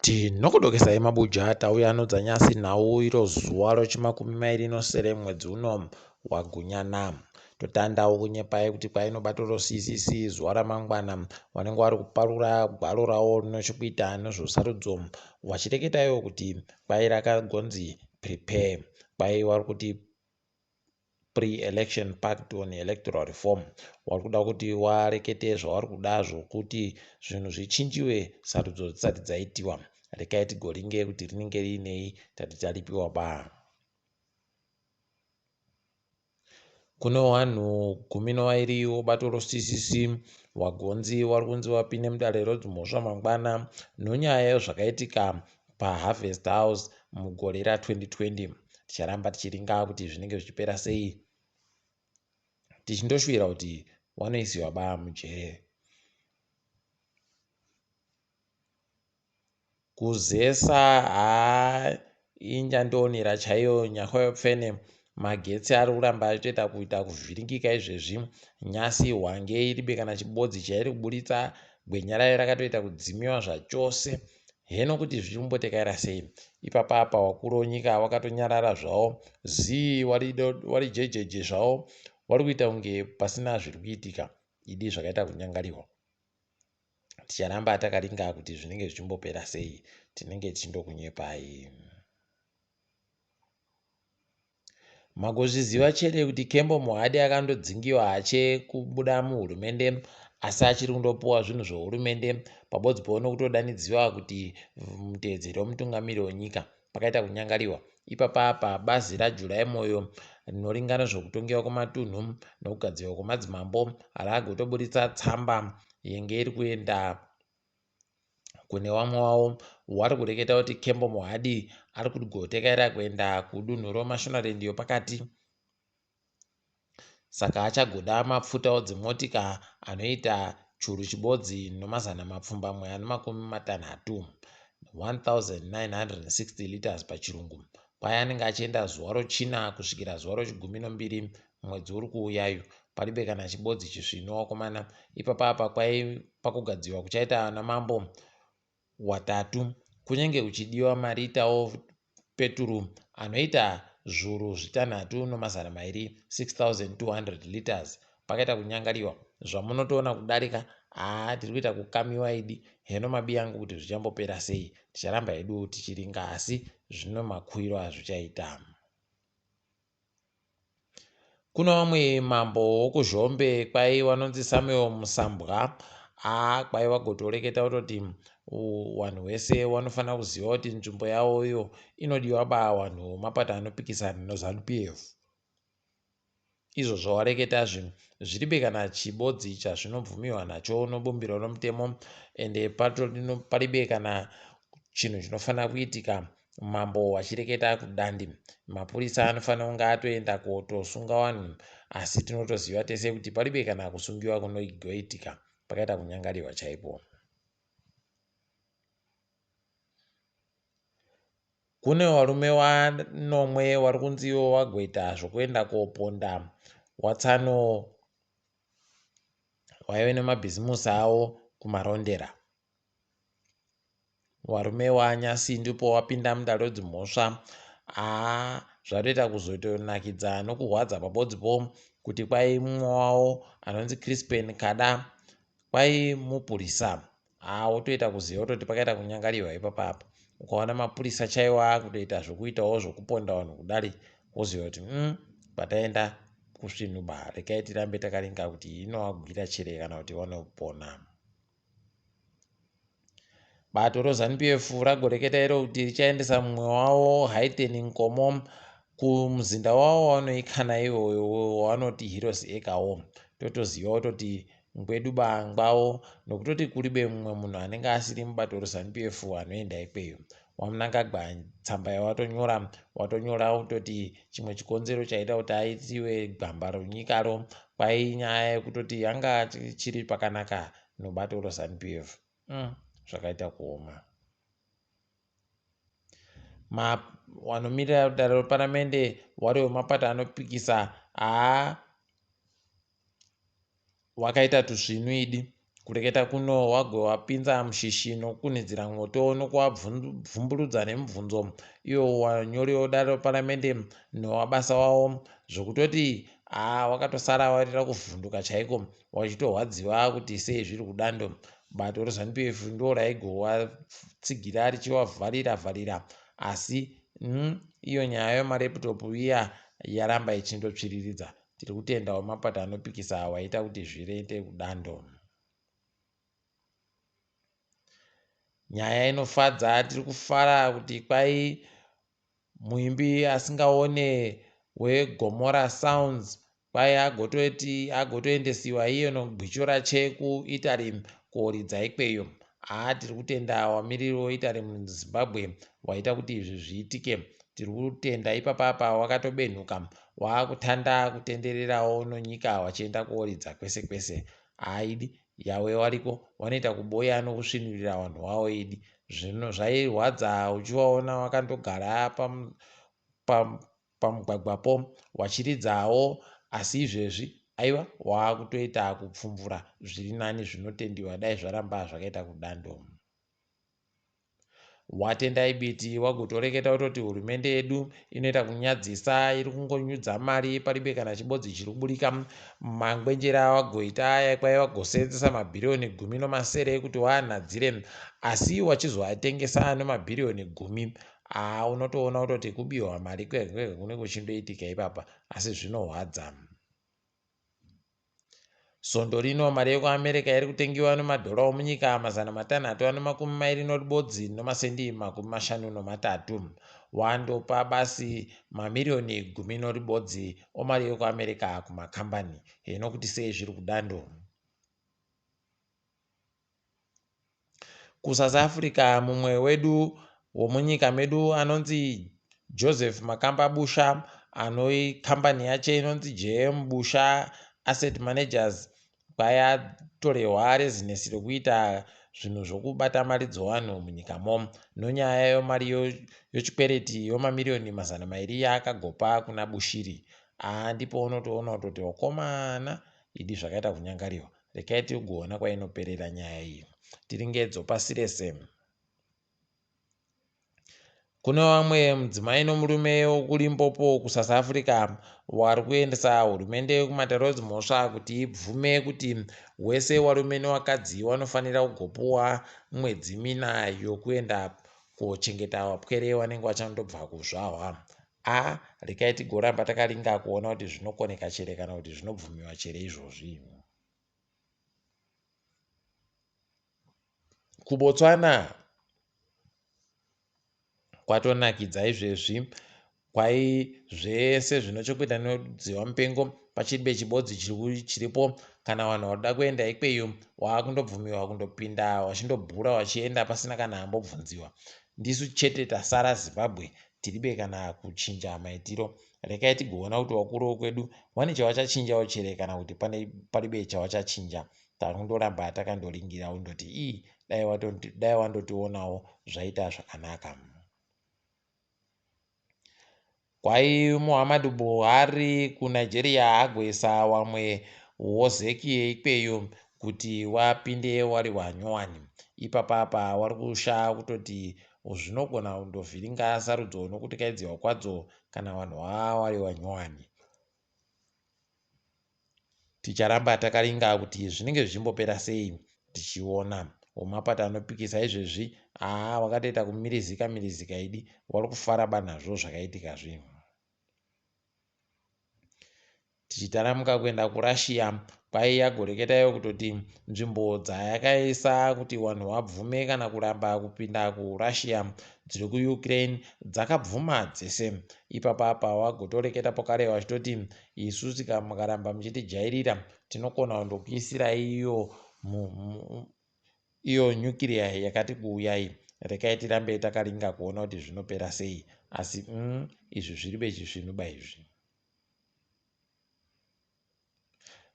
Tinokudokesai mabuja tauya nodzanyasi nhau iro zuva rochimakumi mairi nosere mwedzi uno waGunyana. Totandawo kunyepai kuti kwaino bato roCCC zuva ramangwana vanenge vari kuparura gwaro ravo rine chekuita nezvesarudzo vachireketa ivo kuti kwai rakagonzi prepare kwai vari kuti pre-election pact on electoral reform wari kuda kuti warekete zvavari kuda zvokuti zvinhu zvichinjiwe sarudzo dzisati dzaitiwa. Rekai tigoringe kuti rinenge riinei tati taripiwa ba. Kune wanhu 12 wobato roCCC wagonzi wari kunzi wapinde mudare rodzimhosva mangwana nonyaya yezvakaitika paHarvest House mugore ra2020. Ticharamba tichiringa kuti zvinenge zvichipera sei tichindoshuwira kuti wanoisiwa ba mujere. Kuzesa haa injandionera chaiyo nyakayopfene magetsi ari kuramba achitoita kuita kuvhiringika izvezvi nyasi hwange iribe kana chibodzi chairi kuburitsa gwenya rayo rakatoita kudzimiwa zvachose heno kuti zviri kumbotekaira sei ipapa apa wakuru wenyika wakatonyarara zvawo zii wari jejeje zvawo wari kuita kunge pasina zviri kuitika idi zvakaita kunyangariwa. Ticharamba takaringa kuti zvinenge zvichimbopera sei tinenge tichindokunyepai. Magozviziva chere kuti Kembo Mohadi akandodzingiwa hache kubuda muhurumende asi achiri kundopuwa zvinhu zvehurumende pabodzi powo nokutodanidziwa kuti muteedzeri wemutungamiri wenyika. Pakaita kunyangariwa ipapa apa bazi raJuly Moyo rinoringa nezvekutongewa kwematunhu nokugadzirwa kwemadzimambo ragotoburitsa tsamba yenge iri kuenda kune vamwe wavo wari kureketa kuti Kembo Mohadi ari kugotekaira kuenda kudunhu roMashonaland yopakati saka achagoda mapfutawo dzimotika anoita churu chibodzi nomazana mapfumbamwe ane makumi matanhatu 1960 litres pachirungu kwai anenge achienda zuva rochina kusvikira zuva rochigumi nombiri mwedzi uri kuuyayu paribe kana chibodzi chisvinu wakomana ipapa apa kwai pakugadziwa kuchaita ana mambo watatu kunenge kuchidiwa maritawo peturu anoita zvuru zvitanhatu nomazana mairi 6200 litres pakaita kunyangariwa zvamunotoona kudarika haa tiri kuita kukamiwa idi heno mabiyangu kuti zvichambopera sei ticharamba hedu tichiringa asi zvino makwiro azvichaita. Kune vamwe mambo wokuZhombe kwai vanonzi Samuel Musambwa haa kwai vagotoreketa kutoti vanhu vese vanofanira kuziva kuti nzvimbo yavo iyo inodiwa ba vanhu vemapato anopikisana neZanu PF. Izvo zvawareketa zvinhu zviribe kana chibodzi chazvinobvumiwa nacho nobumbiro romutemo ende paribe kana chinhu chinofanira kuitika mambo wachireketa kudandi mapurisa anofanira kunge atoenda kotosunga vanhu asi tinotoziva tese kuti paribe kana kusungiwa kunogoitika pakaita kunyangarirwa chaipo. Kune varume vanomwe vari kunzi ivo vagoita zvokuenda koponda watsano waive nemabhizimusi avo kuMarondera. Varume waNyasi ndipo wapinda mudare redzimhosva. Haa zvatoita kuzotonakidza nokurwadza pabodzipo kuti kwai mumwe wavo anonzi Crispen Kada kwai mupurisa. Haa wotoita kuziva kutoti pakaita kunyangarirwa ipapa apa. Ukaona mapurisa chaiwo akutoita zvokuitawo zvokuponda vanhu kudari woziva kuti kwataenda kusvinuba regai tirambe takaringa kuti inoagwira chere kana kuti vanopona. Bato reZanu PF ragoreketa iro kuti richaendesa mumwe wavo Haiten Nkomo kumuzinda wavo wavanoikana iwoyo wavanoti Heroes Ekawo. Totoziva kutoti ngwedu bangwawo nokutoti kuribe mumwe munhu anenge asiri mubato reZanu PF anoenda ikweyo. WaMnangagwa tsamba yawatonyora watonyora kutoti chimwe chikonzero chaita kuti aitiwe gwamba renyikaro kwai nyaya yekutoti anga chiri pakanaka nobato reZanu PF. Zvakaita kuoma. Vanomirira dare reparamende wari wemapato anopikisa haa wakaita tusvinu idi. Kureketa kuno wagwe wapinza mushishi nokukunhidzira mwoto nokuwabvumburudza nemibvunzo iyo wanyori wedare reparamende nowabasa wavo zvokutoti haa wakatosara waitira kuvhunduka chaiko wachitorwadziwa kuti sei zviri kudando. Bato reZanu PF ndo raigovatsigira richivavharira vharira asi iyo nyaya yemareputopu iya yaramba ichindotsviriridza. Tiri kutendawo mapato anopikisa waita kuti zviende kudando. Nyaya inofadza tiri kufara kuti kwai muimbi asingaone weGomora Sounds kwai agototi agotoendesiwa iye nogwicho rache kuItaly koridza ikweyo. Haa tiri kutenda wamiriri weItaly muZimbabwe waita kuti izvi zviitike. Tiri kutenda ipapapa wakatobenhuka waakutanda kutendererawo nonyika wachienda koridza kwese kwese. Haa idi Yawe wariko wanoita kuboya nokusvinurira wanhu wawo idi. Zvino zvairwadza uchiwaona wakandogara pamugwagwapo wachiridzawo asi izvezvi aiwa waakutoita kupfumvura zviri nani zvinotendiwa dai zvaramba zvakaita kudando. WaTendai Biti wagotoreketa kutoti hurumende yedu inoita kunyadzisa iri kungonyudza mari paribe kana chibodzi chiri kuburika. Mangwenjera awagoita aya kwai wagoseenzesa mabhiriyoni 17 ekuti waanhadzire asi wachizoatengesa nemabhiriyoni 10. Haa unotoona kutoti kubiwa mari kwega kwega kunenge kuchindoitika ipapa asi zvinohwadza. Svondo rino mari yekuAmerica iri kutengiwa nemadhora omunyika 621.53. Wandopa basi mamiriyoni 11 omari yekuAmerica kumakambani. Heno kuti sei zviri kudando. KuSouth Africa mumwe wedu womunyika medu anonzi Joseph Makamba Busha anoi kambani yache inonzi JM Busha Asset Managers kwayatorehwa rezinesi rekuita zvinhu zvokubata mari dzowanhu munyikamo nonyaya yomari yochikwereti yomamiriyoni 200 yaakagopa kuna Bushiri. Haa ndipo unotoona kutoti wakomana idi zvakaita kunyangariwa. Rekai tigoona kwainoperera nyaya iyi. Tiri ngedzo pasi rese. Kune vamwe mudzimai nomurume wokuLimpopo kuSouth Africa wari kuendesa hurumende kumatare edzimhosva kuti ibvume kuti wese warume newakadzi wanofanira kugopuwa mwedzi mina yokuenda kochengeta wapwere wanenge wachandobva kuzvahwa. A rekai tigoramba takaringa kuona kuti zvinokoneka chere kana kuti zvinobvumiwa chere izvozvi. KuBotswana kwatonakidza izvezvi kwai zvese zvine chekuita nekudziva mupengo pachiribe chibodzi chiripo kana vanhu vakuda kuenda ikweyo waakundobvumiwa kundopinda wachindobhura wachienda pasina kana ambobvunziwa ndisu chete tasara Zimbabwe tiribe kana kuchinja maitiro rekai tigoona kuti wakuru wekwedu wane chavachachinjawo chere kana kuti paribe chavachachinja takundoramba takandoringira undoti ii dai wandotionawo zvaita zvakanaka. Kwai Muhammadu Buhari kuNigeria agoisa wamwe wozeki yeikweyo kuti wapinde wari wanyowani. Ipapa apa wari kusha kutoti zvinogona kundovhiringa sarudzo nokutikaidziwa kwadzo kana vanhu vava wari wanyowani. Ticharamba takaringa kuti zvinenge zvichimbopera sei tichiona. Wemapato anopikisa izvezvi haa wakatoita kumirizika mirizika idi wari kufara banazvo zvakaitika zvinhu. Tichitaramuka kuenda kuRussia kwai yagoreketayo kutoti nzvimbo dzayakaisa kuti vanhu vabvume kana kuramba kupinda kuRussia dziri kuUkraine dzakabvuma dzese. Ipapa apa wagotoreketa pokare vachitoti isu mukaramba muchitijairira tinokona kundokuisirai iyo iyo nyukiriya yakati kuuyai. Rekai tirambe takaringa kuona kuti zvinopera sei. Asi izvi zviri bechisvinuba izvi.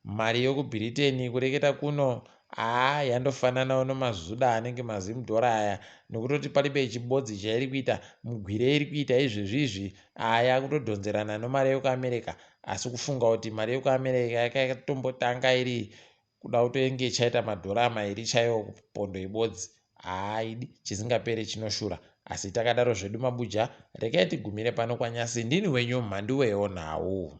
Mari yokuBritain kureketa kuno haa yandofananawo nemazuda anenge mazimudhora aya nokutoti paribe chibodzi chairi kuita mugwire iri kuita izvezvi izvi haa yakutodhonzerana nomari yekuAmerica asi kufunga kuti mari yekuAmerica yakatombotanga iri Kuda kutoinge ichaita madhora mairi chaiwo kupondo ibodzi. Haaidi chisingaperi chinoshura. Asi takadaro zvedu mabuja, regai tigumire pano kwanyasi. Ndini wenyu Mhanduwewo nhau.